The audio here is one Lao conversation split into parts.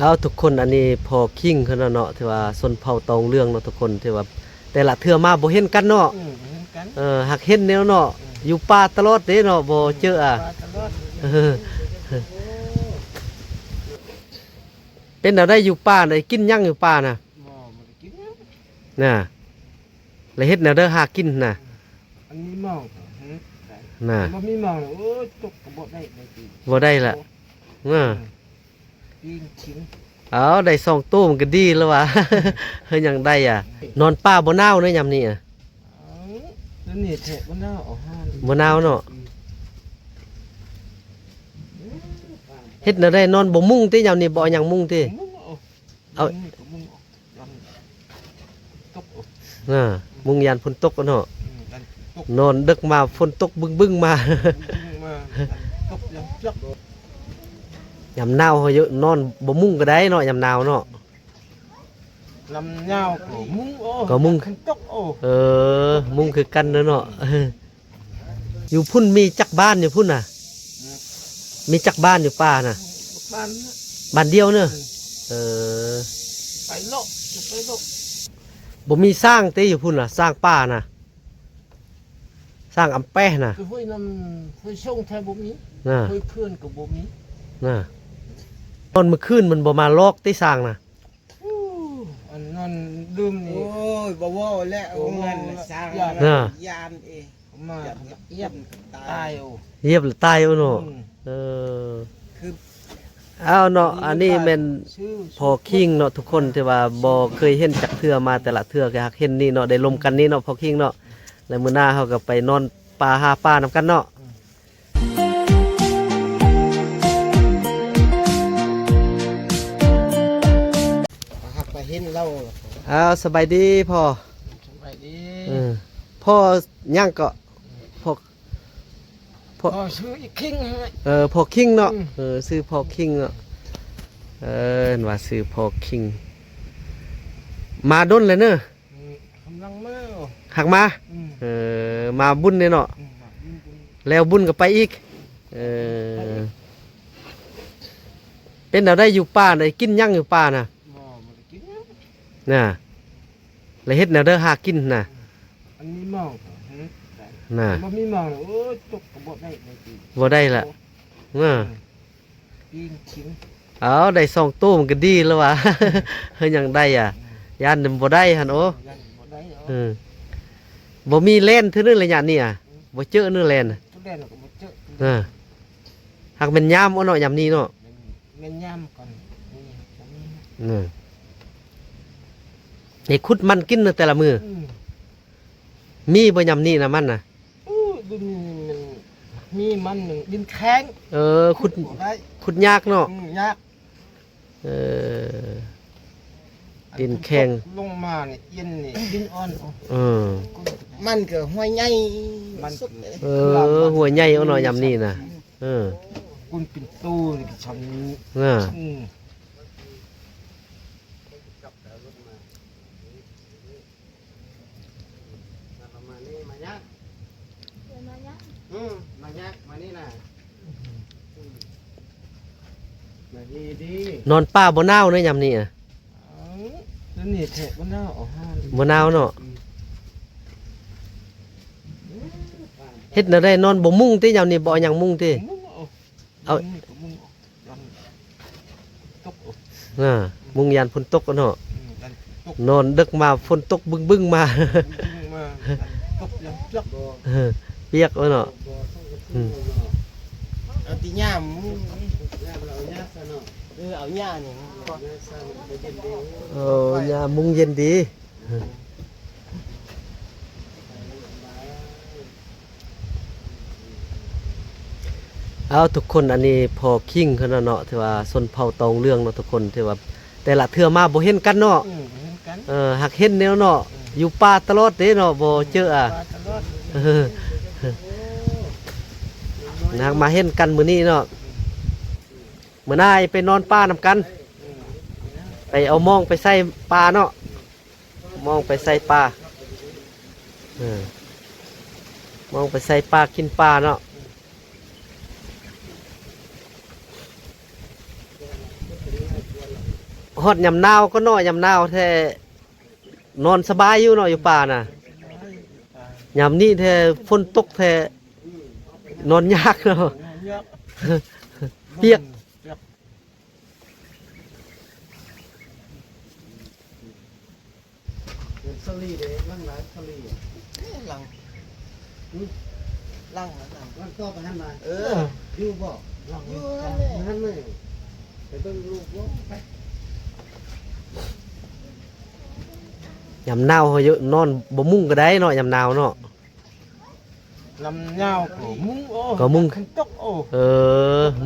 ເອົາ ທຸກຄົນ ອັນນີ້ພໍ່ຄິງເພິ່ນເນາະ ເນາະ ທີ່ວ່າຊົນເຜົ່າຕອງເຫຼືອງເນາະ ທຸກຄົນ ທີ່ວ່າແຕ່ລະເທື່ອມາບໍ່ເຫັນກັນເນາະ. ອືມ ບໍ່ເຫັນກັນ. ເອີ ຫາກເຫັນແນວເນາະ. ອືມ ຢູ່ປ່າຕະຫຼອດເດ້ເນາະ ບໍ່ເຈີອາ. ຢູ່ປ່າຕະຫຼອດ. ເອີ ເປັນແນວໃດຢູ່ປ່ານະ ກິນຫຍັງຢູ່ປ່ານະ? ບໍ່ ບໍ່ໄດ້ກິນຫຍັງນະ. ແລ້ວເຮັດແນວໃດຫາກິນນະ? ອັນມີໝໍ້ກໍເຮັດໄດ້ນະ. ບໍ່ມີໝໍ້ ໂອ້ຍ ຕົກກໍບໍ່ໄດ້ເລີຍ. ບໍ່ໄດ້ລະ. ເອີ ປີນຂິງ. ເອົາ ໄດ້ສອງໂຕມັນກໍດີແລ້ວຫວາ. ເຮັດຫຍັງໄດ້ອະ. ນອນປ່າບໍ່ໜາວເນາະຍາມນີ້ອະ? ເອີ ດຽວນີ້ແທ້ບໍ່ໜາວ. ບໍ່ໜາວເນາະ. ອືມ ເຮັດແນວໃດ ນອນບໍ່ມຸງຕິ ຍາມນີ້ບໍ່ເອົາຫຍັງມຸງຕິ? ບໍ່ມຸງ. ເອົາ ຍັງມີກະມຸງອອກ ຢ້ານຕົກ. ອ່າ ມຸງຢ້ານຝົນຕົກເນາະ. ອືມ ຢ້ານຝົນຕົກ. ນອນເດິກມາຝົນຕົກບຶ້ງໆມາ. ບຶ້ງໆມາ ຢ້ານຕົກ ຢ້ານເປີກ. ຍາມໜາວເຮົານອນບໍ່ມຸງກໍໄດ້ເນາະ ຍາມໜາວເນາະ. ຍາມໜາວກໍມຸງ. ໂອ້ ກໍມຸງ ຢ້ານຝົນຕົກ. ໂອ້ ເອີ ມຸງຄືກັນເນາະ. ຢູ່ພຸ້ນມີຈັກບ້ານຢູ່ພຸ້ນນະ? ອືມ ມີຈັກບ້ານຢູ່ປ່ານະ? ບ້ານນະ ບ້ານດຽວເນາະ. ອືມ ເອີ ໄປເລາະ ໄປເລາະ. ບໍ່ມີຊ້າງຕິຢູ່ພຸ້ນນະ? ຊ້າງປ່ານະ? ຊ້າງອຳແປະນະ? ຄືຫ້ວຍນ້ຳ ຫ້ວຍຊົງແທ້ບໍ່ມີນະ. ຫ້ວຍເຂື່ອນກໍບໍ່ມີນະ. ນອນມື້ຄືນມັນບໍ່ມາລອກຕິຊ້າງນະ? ໂອ້ ອັນນັ້ນດື່ມນີ້ ໂອ້ຍ ບໍ່ເວົ້າແລ້ວ. ໂອ້ ນັ້ນນະ ຊ້າງ ຢ້ານ ນະ ຢ້ານເອ ມາ ຢ້ານ ຢ້ານຕາຍ. ໂອ້ ຢຽບແລ້ວຕາຍ. ໂອ້ເນາະ. ອືມ ເອີ ຄື ເອົາເນາະ ອັນນີ້ແມ່ນພໍ່ຄິງເນາະ ທຸກຄົນ ທີ່ວ່າບໍ່ເຄີຍເຫັນຈັກເທື່ອ ມາແຕ່ລະເທື່ອກໍຫາກເຫັນນີ້ເນາະ ໄດ້ລົມກັນນີ້ເນາະ ພໍ່ຄິງເນາະ. ແລ້ວມື້ໜ້າເຮົາກໍໄປນອນປ່າຫາປານຳກັນເນາະ. ອືມ ຫາກໄປເຫັນລາວ. ອ້າວ ສະບາຍດີພໍ່. ສະບາຍດີ. ເອີ ພໍ່ຫຍັງເກາະ? ພໍ່ ພໍ່ ພໍ່ຊື່ອີຄິງ. ເອີ ພໍ່ຄິງເນາະ. ອືມ ເອີ ຊື່ພໍ່ຄິງເນາະ. ເອີ ເອີ້ນວ່າຊື່ພໍ່ຄິງ. ມາດົນແລ້ວເນີ. ອືມ ກຳລັງມາ. ຫາກມາ. ອືມ ເອີ ມາບຸນເດ້ເນາະ. ອືມ ມາບຸນ ບຸນ ແລ້ວບຸນກໍໄປອີກ. ເອີ ໄປອີກ. ເປັນແນວໃດຢູ່ປ່ານະ? ກິນຫຍັງຢູ່ປ່ານະ? ບໍ່ ບໍ່ໄດ້ກິນຫຍັງນະ. ແລ້ວເຮັດແນວໃດຫາກິນນະ? ອັນມີໝໍ້ກໍເຮັດໄດ້ນະ. ບໍ່ມີໝໍ້ ໂອ້ຍ ຕົກກໍບໍ່ໄດ້ເລີຍ. ບໍ່ໄດ້ລະ. ໂອ້ ນະ ອືມ ປີນຂິງ. ເອົາ ໄດ້ສອງໂຕມັນກໍດີແລ້ວຫວາ. ເຮັດຫຍັງໄດ້ອະ. ອືມ ຢ້ານບໍ່ໄດ້ຫັ້ນ. ໂອ້ ຢ້ານບໍ່ໄດ້. ເອີ ບໍ່ມີແລ່ນເທື່ອເນີ ໄລຍະນີ້ອະ. ອືມ ບໍ່ເຈີເນີແລ່ນ. ແລ່ນກໍບໍ່ເຈີ. ເອີ ຫາກແມ່ນຍາມເອົາເນາະ ຍາມນີ້ເນາະ. ແມ່ນ ແມ່ນຍາມກ່ອນ. ນີ້ ນີ້ ອືມ ນີ້ຂຸດມັນກິນແຕ່ລະມື້. ອືມ ມີບໍ່ຍາມນີ້ນະມັນນະ? ໂອ້ ດິນນີ້ມັນມີມັນ ດິນແຂງ. ເອີ ຂຸດ ຂຸດບໍ່ໄດ້. ຂຸດຍາກເນາະ. ອືມ ຍາກ. ເອີ ດິນແຂງ ອັນຝົນຕົກລົງມານີ້ ເຢັນນີ້ ດິນອ່ອນ. ເອີ ມັນກໍຫ້ວຍໃຫຍ່. ມັນ ເອີ ຫ້ວຍໃຫຍ່ເນາະ ຍາມນີ້ນະ. ເອີ ກຸນເປັນໂຕນີ້ກໍຊ່ຳ. ເອີ ອືມ ປະມານນີ້ ມາຍັກ ມາຍັກ ອືມ ມາຍັກ ມານີ້ນະ. ອືມ ມາດີໆ. ນອນປ່າບໍ່ໜາວເນາະ ຍາມນີ້ອະ? ເອີ ດຽວນີ້ແທ້ບໍ່ໜາວ. ບໍ່ໜາວເນາະ. ອືມ ເຮັດແນວໃດ ນອນບໍ່ມຸງຕິ ຍາມນີ້ບໍ່ເອົາຫຍັງມຸງຕິ? ບໍ່ມຸງ. ເອົາ ເອົາ ຍັງມີກະມຸງອອກ ຢ້ານຕົກ. ອ່າ ມຸງຢ້ານຝົນຕົກເນາະ. ອືມ ຢ້ານຝົນຕົກ. ນອນເດິກມາຝົນຕົກບຶ້ງໆມາ ບຶ້ງໆມາ ຢ້ານຕົກ ຢ້ານປຽກ. ເອີ ປຽກເນາະ. ອືມ ເອົາຕິຫຍ້າມຸງ. ເອີ ເອົາຫຍ້ານີ້. ເອີ ຫຍ້າມຸງເຢັນດີ. ເອົາ ທຸກຄົນ ອັນນີ້ພໍ່ຄິງເພິ່ນເນາະ ທີ່ວ່າຊົນເຜົ່າຕອງເຫຼືອງເນາະ ທຸກຄົນ ທີ່ວ່າແຕ່ລະເທື່ອມາບໍ່ເຫັນກັນເນາະ. ອືມ ບໍ່ເຫັນກັນ. ເອີ ຫາກເຫັນແນວເນາະ. ອືມ ຢູ່ປ່າຕະຫຼອດເດ້ເນາະ ບໍ່ເຈີອາ. ຢູ່ປ່າຕະຫຼອດ. ເອີ ຫາກມາເຫັນກັນມື້ນີ້ເນາະ. ອືມ ມື້ໜ້າໄປນອນປ່ານຳກັນ. ອືມ ໄປເອົາມອງໄປໃສ່ປ່າເນາະ. ມອງໄປໃສ່ປາ ເອີ ມອງໄປໃສ່ປາ ກິນປາເນາະ. ອືມ ເປັນໄງ ປວດຫຼັງ ຮອດຍາມໜາວກໍເນາະ ຍາມໜາວແທ້ ນອນສະບາຍຢູ່ເນາະ ຢູ່ປ່ານະ. ຍາມນີ້ແທ້ ຝົນຕົກແທ້ ນອນຍາກເນາະ ປຽກ. ເປັນສາລີເດ້ ຫຼັງຫຼາຍສາລີ. ຫຼັງ ຫຶ? ຫຼັງ ຫຼັງ ຫຼັງຕໍ່ໄປຫັ້ນນະ. ເອີ ຢູ່ບໍ່? ຫຼັງຢູ່ຫັ້ນເລີຍ ໄປເບິ່ງລູກບໍ່? ໄປ. ຍາມໜາວເຮົາຢູ່ນອນບໍ່ມຸງກໍໄດ້ເນາະ ຍາມໜາວເນາະ. ຍາມໜາວກໍມຸງ ໂອ້ ກໍມຸງ ຕົກ ໂອ້ ເອີ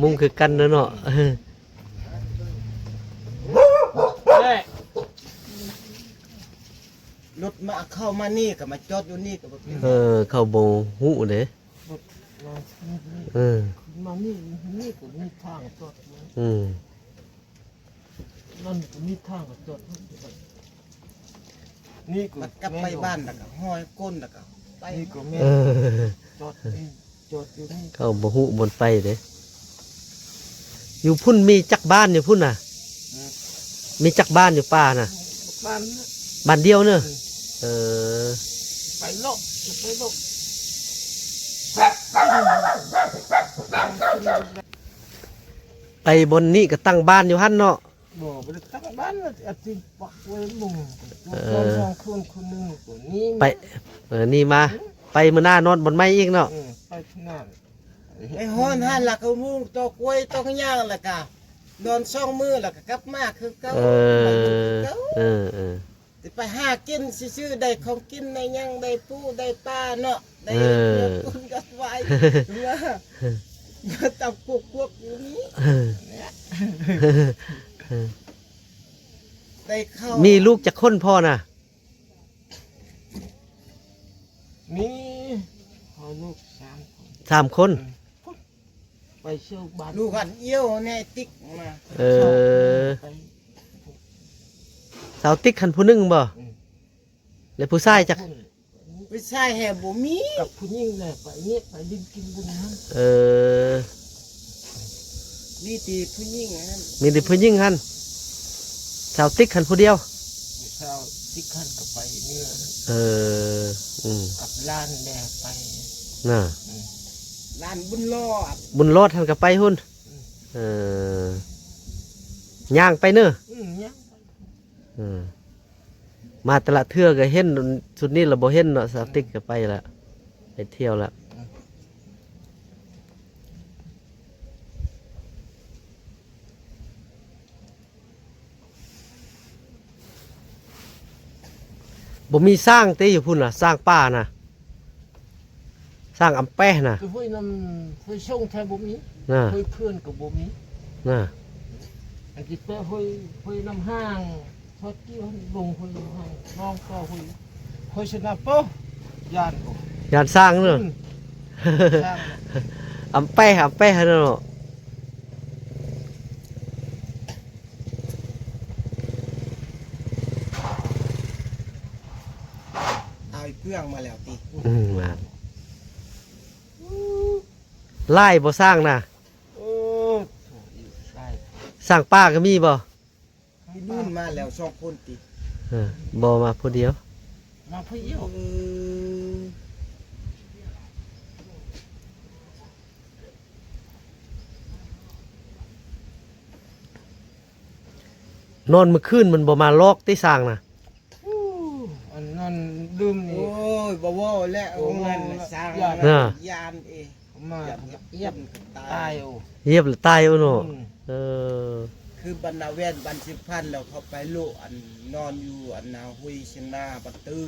ມຸງຄືກັນເນາະ. ລົດມາເຂົ້າມານີ້ກໍມາຈອດຢູ່ນີ້ກໍບໍ່ເປັນ. ເອີ ເຂົາບໍ່ຮູ້ເດ້. ລົດມາ ເອີ ມານີ້ ນີ້ກໍມີທາງຈອດ. ອືມ ນັ້ນກໍມີທາງຈອດ. ນີ້ກໍ ມັນກັບໄປບ້ານແລ້ວກໍຫ້ອຍກົ້ນແລ້ວກໍໄປ. ນີ້ກໍແມ່ນ ເອີ ຈອດ ຈອດຢູ່ນີ້ ເຂົາບໍ່ຮູ້ບ່ອນໄປເດ້. ຢູ່ພຸ້ນມີຈັກບ້ານຢູ່ພຸ້ນນະ? ອືມ ມີຈັກບ້ານຢູ່ປ່ານະ? ບ້ານ ບ້ານດຽວເນີ. ອືມ ເອີ ໄປເລາະ ໄປເລາະ. ໄປບ່ອນນີ້ກໍຕັ້ງບ້ານຢູ່ຫັ້ນເນາະ? ບໍ່ ບໍ່ໄດ້ຕັ້ງບ້ານ ອາດຊິປັກໄວ້ໝູ່ ເອີ ສອງຄົນ ຄົນໜຶ່ງຕົວນີ້ ໄປ ເອີ ນີ້ມາ ໄປມື້ໜ້ານອນບ່ອນໃໝ່ອີກເນາະ. ເອີ ໄປເທື່ອໜ້າ ໄປຮອດຫັ້ນລະກໍມຸງຕໍ່ກ້ວຍຕໍ່ຫຍັງ ລະກະນອນສອງມື້ ລະກະກັບມາຄືເກົ່າ. ເອີ ເອີ ເອີ ຊິໄປຫາກິນຊື່ໆ ໄດ້ຂອງກິນໄດ້ຫຍັງ ໄດ້ປູໄດ້ປາເນາະ ໄດ້ ເອີ ເຮັດບຸນກັບໄວ້ ມາ ມາຕຳກວກໆຢູ່ນີ້. ເອີ ໄດ້ເຂົ້າ ມີລູກຈັກຄົນພໍ່ນະ? ມີພໍ່ລູກສາມຄົນ ສາມຄົນ. ເອີ ໄປເຊວບ້ານ ລູກອັນອຽວແນ່ຕິກມາ. ເອີ ໄປ ສາວຕິກຫັ້ນຜູ້ໜຶ່ງບໍ່? ອືມ ແລະຜູ້ຊາຍຈັກ ຜູ້ຊາຍແຮງບໍ່ມີ ກັບຜູ້ຍິງແຫຼະ ໄປເນຍ ໄປຫຼິ້ນກິນບຸນຫັ້ນ. ເອີ ມີແຕ່ຜູ້ຍິງຫັ້ນ ມີແຕ່ຜູ້ຍິງຫັ້ນ. ສາວຕິກຫັ້ນຜູ້ດຽວ ສາວຕິກຫັ້ນກໍໄປເນຍ. ເອີ ອືມ ກັບຫຼານແດ່ໄປນະ. ອືມ ຫຼານບຸນຫຼອດ ບຸນຫຼອດຫັ້ນກໍໄປພຸ້ນ. ອືມ ເອີ ຍ່າງໄປເນີ. ອືມ ຍ່າງໄປ. ເອີ ມາແຕ່ລະເທື່ອກໍເຫັນ ຊຸດນີ້ລະບໍ່ເຫັນເນາະ ສາວຕິກກໍໄປລະ ໄປທ່ຽວລະ. ບໍ່ມີຊ້າງຕິຢູ່ພຸ້ນນະ ຊ້າງປ່ານະ? ຊ້າງອຳແປະນະ ແຕ່ຫ້ວຍນ້ຳ ຫ້ວຍຊົງແທ້ບໍ່ມີນະ ຫ້ວຍເພື່ອນກໍບໍ່ມີນະ. ອັນທີ່ແປະຫ້ວຍ ຫ້ວຍນ້ຳຫ້າງ ຊອດກີ້ ລົງຫ້ວຍນ້ຳຫ້າງ ນ້ອງກໍຫ້ວຍ ຫ້ວຍຊະນະໂປ ຢ້ານ ຢ້ານຊ້າງເນາະ. ອືມ ຊ້າງ ອຳແປະ ອຳແປະເນາະ. ເອົາອີເຄື່ອງມາແລ້ວຕິ? ອືມ ມາ ຫຼາຍບໍ່ຊ້າງນະ? ໂອ້ ຊ້າງປ່າກໍມີບໍ່? ທີ່ນູ້ນມາແລ້ວສອງຄົນຕິ? ເອີ ບໍ່ ມາຜູ້ດຽວ ມາຜູ້ດຽວ. ເອີ ນອນມື້ຄືນມັນບໍ່ມາລອກຕິຊ້າງນະ? ໂອ້ ອັນນັ້ນລືມນີ້ ໂອ້ຍ ບໍ່ເວົ້າແລ້ວ ໂອ້ ອັນນັ້ນນະ ຊ້າງ ຢ້ານ ນະ ຢ້ານເອ ມາຢຽບ ຕາຍ ໂອ້ ຢຽບແລ້ວຕາຍ ໂອ້ເນາະ. ອືມ ເອີ ຄືບັນນາແວ່ນ ບັນສິພັນ ແລ້ວເຂົາໄປໂລະ ອັນ ນອນຢູ່ ອັນນາ ຫ້ວຍຊະນາ ບັນຕື້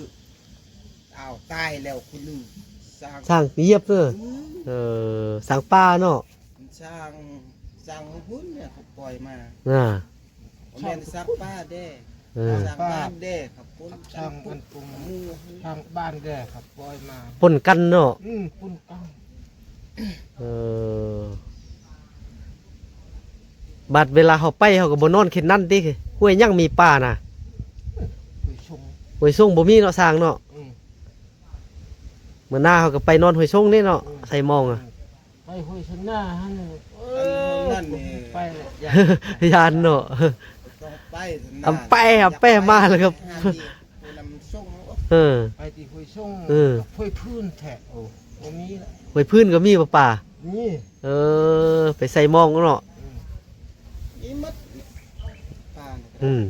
ອ້າວ ຕາຍແລ້ວຄົນໜຶ່ງ ຊ້າງ ຊ້າງຢຽບເດີ. ອືມ ເອີ ຊ້າງປ່າເນາະ ຊ້າງ ຊ້າງພຸ້ນແຫຼະ ເຂົາປ່ອຍມາ ນະ ບໍ່ແມ່ນຊ້າງປ່າເດ້. ເອີ ຊ້າງບ້ານເດ້ ເຂົາປົນກັນ ຊ້າງບ້ານ ປົນກັນ ທາງບ້ານແດ່ ເຂົາປ່ອຍມາ ປົນກັນເນາະ. ອືມ ປົນກັນ. ເອີ ບາດເວລາເຮົາໄປ ເຮົາກໍບໍ່ນອນເຂດນັ້ນຕິ? ຫ້ວຍຫຍັງມີປ່ານະ? ຫ້ວຍຊົງ ຫ້ວຍຊົງບໍ່ມີເນາະ ຊ້າງເນາະ. ອືມ ມື້ໜ້າເຮົາກໍໄປນອນຫ້ວຍຊົງນີ້ເນາະ. ອືມ ໃສ່ມອງອະ ອືມ ໄປຫ້ວຍຊະນາຫັ້ນ. ເອີ ອັນນັ້ນນີ້ ໄປແລ້ວ ຢ້ານ ຢ້ານເນາະ ຕ້ອງ ໄປນະ ອຳແປ ອຳແປມາແລ້ວກໍ ໄປຫາທີ່ຫ້ວຍນ້ຳຊົງ ເອີ ໄປທີ່ຫ້ວຍຊົງ ເອີ ກັບຫ້ວຍພື້ນແທ້ ໂອ້ ບໍ່ມີລະ ຫ້ວຍພື້ນກໍມີປາ ປາ ມີ ເອີ ໄປໃສ່ມອງເນາະ ອືມ ມີໝົດປານະ ອືມ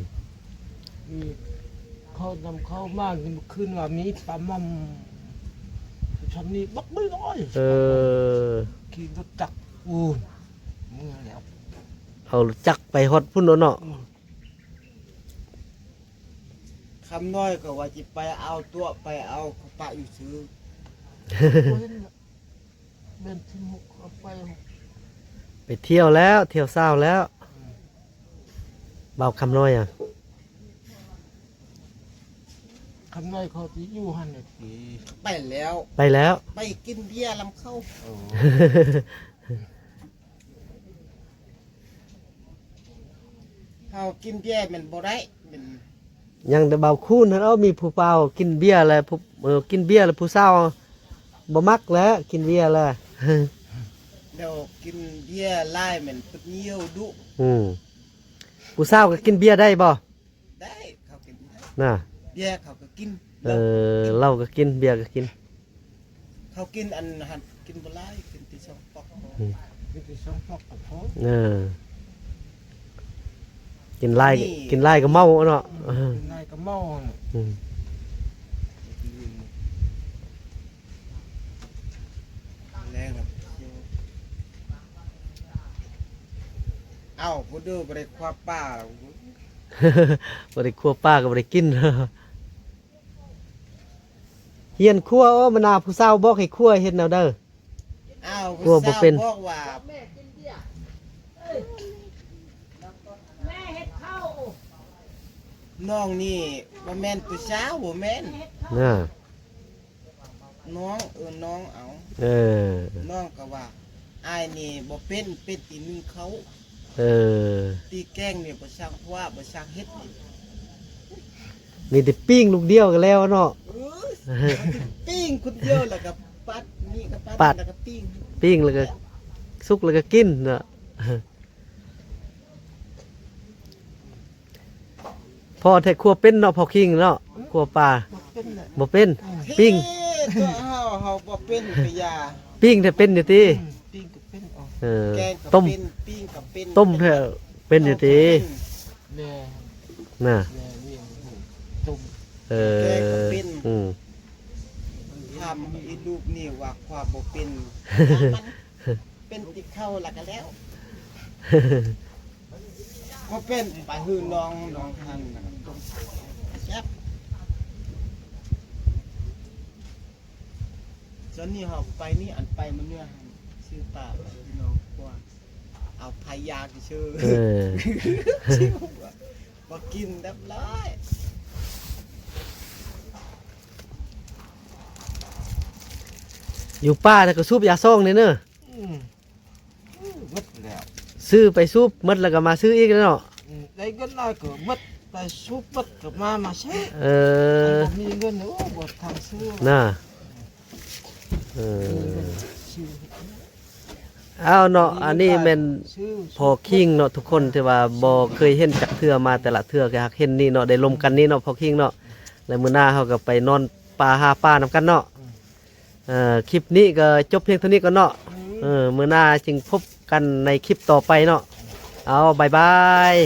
ມີ ເຂົານຳເຂົ້າມາມື້ຄືນວ່າມີປາໝ່ອມ ຊ່ຳນີ້ບັກໃບນ້ອຍ ເອີ ຂີ່ລົດຈັກ ໂອ້ຍ ເມື່ອແລ້ວ ເອົາລົດຈັກໄປຮອດພຸ້ນໂລດເນາະ ອືມ ຄຳນ້ອຍກໍວ່າຊິໄປເອົາຕົວະ ໄປເອົາເຂົາປະຢູ່ຊື່ ບໍ່ເຫັນລະ ແມ່ນທີຫົກເອົາໄປ ໄປທ່ຽວແລ້ວ ທ່ຽວຊາວແລ້ວ ອືມ ບ່າວຄຳນ້ອຍອະ ຄຳນ້ອຍເຂົາຊິຢູ່ຫັ້ນແຫຼະ ໄປແລ້ວ ໄປແລ້ວ ໄປກິນເບຍນຳເຂົາ ໂອ້ ເຮົາກິນເບຍແມ່ນບໍ່ໄດ້ ແມ່ນ ຍັງແຕ່ບ່າວຄູນຫັ້ນ ເອົາ ມີຜູ້ບ່າວກິນເບຍແລ້ວ ຜູ້ ເອີ ກິນເບຍແລ້ວຜູ້ສາວບໍ່ມັກແຫຼະ ກິນເບຍແລ້ວ ດຽວກິນເບຍຫຼາຍແມ່ນປະດຽວດຸ ອືມ ຜູ້ສາວກໍກິນເບຍໄດ້ບໍ່? ໄດ້ ເຂົາກິນໄດ້ ນະ ເບຍເຂົາກໍກິນ ເອີ ເຫຼົ້າກໍກິນ ເບຍກໍກິນ ເຂົາກິນອັນຫັ້ນ ກິນບໍ່ຫຼາຍ ກິນແຕ່ສອງປອກ ອືມ ກິນແຕ່ສອງປອກກໍພໍ ເອີ ກິນຫຼາຍ ນີ້ ກິນຫຼາຍກໍເມົາເນາະ ເອີ ກິນຫຼາຍກໍເມົາ ອືມ ແລງແລ້ວ ເອົ້າ ຜູ້ດູບໍ່ໄດ້ຄວ້າປາ ບໍ່ໄດ້ຄົວປາກໍບໍ່ໄດ້ກິນ ຮຽນຄົວ ໂອ້ ມານາຜູ້ສາວບອກໃຫ້ຄົວ ເຮັດແນວໃດ? ອ້າວ ຄົວບໍ່ເປັນ ຜູ້ສາວບອກວ່າ ນ້ອງນີ້ບໍ່ແມ່ນຜູ້ສາວ ບໍ່ແມ່ນ ນະ ນ້ອງ ເອີ້ນນ້ອງເອົາ ເອີ ນ້ອງກໍວ່າ ອ້າຍນີ້ບໍ່ເປັນ ເປັນແຕ່ໜຶ້ງເຂົ້າ ເອີ ຕີແກງນີ້ບໍ່ຊ່າງຄວ້າ ບໍ່ຊ່າງເຮັດ ມີແຕ່ປີ້ງລູກດຽວກໍແລ້ວເນາະ ເອີ ປີ້ງຄົນດຽວ ແລ້ວກໍປັດ ນີ້ກໍປັດ ປັດ ແລ້ວກໍປີ້ງ ປີ້ງແລ້ວກໍສຸກ ແລ້ວກໍກິນເນາະ. ພໍ່ແທ້ຄົວເປັນເນາະ ພໍ່ຄິງເນາະ ຄົວປາ ບໍ່ເປັນແຫຼະ ບໍ່ເປັນ ເອີ ປີ້ງ ເຮັດຕົວເຮົາ ເຮົາບໍ່ເປັນກໍຢ່າ ປີ້ງແທ້ເປັນຢູ່ຕິ ອືມ ປີ້ງກໍເປັນ ເອີ ແກງກໍ ຕົ້ມ ເປັນ ປີ້ງກໍເປັນ ຕົ້ມແທ້ເປັນຢູ່ຕິ ເປັນ ແມ່ນ ນະ ແມ່ນ ຕົ້ມ ເອີ ແກງກໍເປັນ ອືມ ຖາມອີລູກນີ້ວ່າຄວາມບໍ່ເປັນ ເປັນຕິເຂົ້າລະກະແລ້ວ ບໍ່ເປັນໄປຮືນ້ອງ ນ້ອງຫັ້ນແຊບ ສ່ວນນີ້ເຮົາໄປນີ້ ອັນໄປມື້ເໜືອຫັ້ນ ຊື້ປາໄປພີ່ນ້ອງກວ່າ ເອົາພາຍາກຊື່ ເອີ ບໍ່ກິນແບບຫຼາຍ ຢູ່ປ່າແລ້ວກໍສູບຢາຊອງນີ້ເນີ. ອືມ ໝົດແລ້ວ ຊື້ໄປສູບໝົດແລ້ວກໍມາຊື້ອີກແລ້ວເນາະ ອືມ ໄດ້ເງິນຫຼາຍກໍໝົດ ໄປສູບໝົດກໍມາ ມາຊື້ ເອີ ຄັນບໍ່ມີເງິນ ໂອ້ ບໍ່ທັນຊື້ນະ ເອີ ມີເງິນຊື້ ເອົາເນາະ ອັນນີ້ແມ່ນ ພໍ່ຄິງເນາະ ທຸກຄົນທີ່ວ່າບໍ່ເຄີຍເຫັນຈັກເທື່ອ ມາແຕ່ລະເທື່ອກໍຮັກເຫັນນີ້ເນາະ ໄດ້ລົມກັນນີ້ເນາະ ພໍ່ຄິງເນາະ ແລະມື້ໜ້າເຮົາກໍໄປນອນປ່າຫາປານຳກັນເນາະ ອືມ ເອີ ຄລິບນີ້ກໍຈົບພຽງເທົ່ານີ້ກ່ອນເນາະ ອືມ ເອີ ມື້ໜ້າຈຶ່ງພົບກັນໃນຄລິບຕໍ່ໄປເນາະ ເອົາ ບາຍບາຍ.